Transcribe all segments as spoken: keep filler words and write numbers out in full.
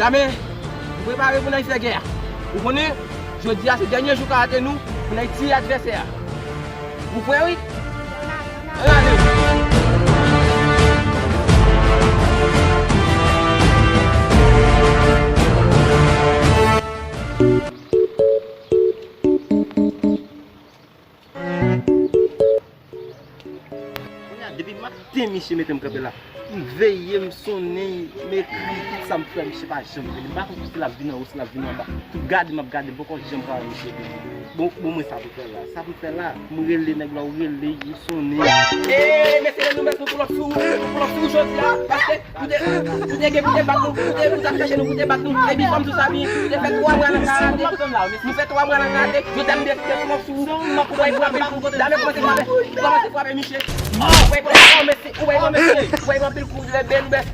Ame, nou prepare pou n al fè gè a. Ou konnen, jodi a se dènye jou karate nou pou n al tiye advèsè a. Ou prè, wi? Ann ale! Kounye a, depi maten misye mete m kanpe la. M veye, m sonnen, m ekri, tout sa m fè, misye pa janm vini. M pa konn si l ap vin anwo, si l ap vin anba. Tout gade m ap gade, m poko janm ka wè misye vini. Bon, bon, mwen sa pou fè la. Sa pou fè la, m rele nèg la, ou rele, ou sonnen. Ey, mesye, nou mèt nou pull up sou, nou pull up sou jodi a, paske ou te, ou te gen pou te bat nou, ou te, ou t ap chèche nou pou te bat nou. Epi fò m di w sa byen, nou te fè twa mwa nan karate. Nou fè twa mwa nan karate, jodi a nou te fè pull up sou ou. Ou bay frape, dame kòmanse frape, kòmanse frape misye. Ou bay frape, oh, mesye, ou bay frape, ou bay frape anpil kou, lè bèl, bèl.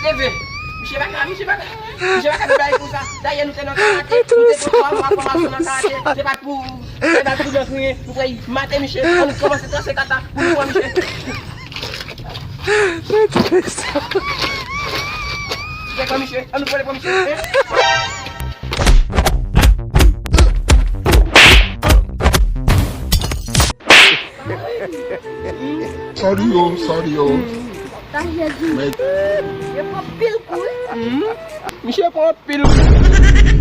Leve! Misye pa ka, misye pa ka, misye pa ka fè bagay konsa. Dayè nou te nan karate, nou te pran twa mwa fòmasyon nan karate. Se pa t pou, se pa t pou dan kriye. Nou pral mate misye, ann kòmanse tranche kata pou nou pran misye. Misye pran misye, ann nou pran misye. Sorry yo, sorry yo. Sa Jezi. Men yo pran pil kou, wi. Misye pran pil kou.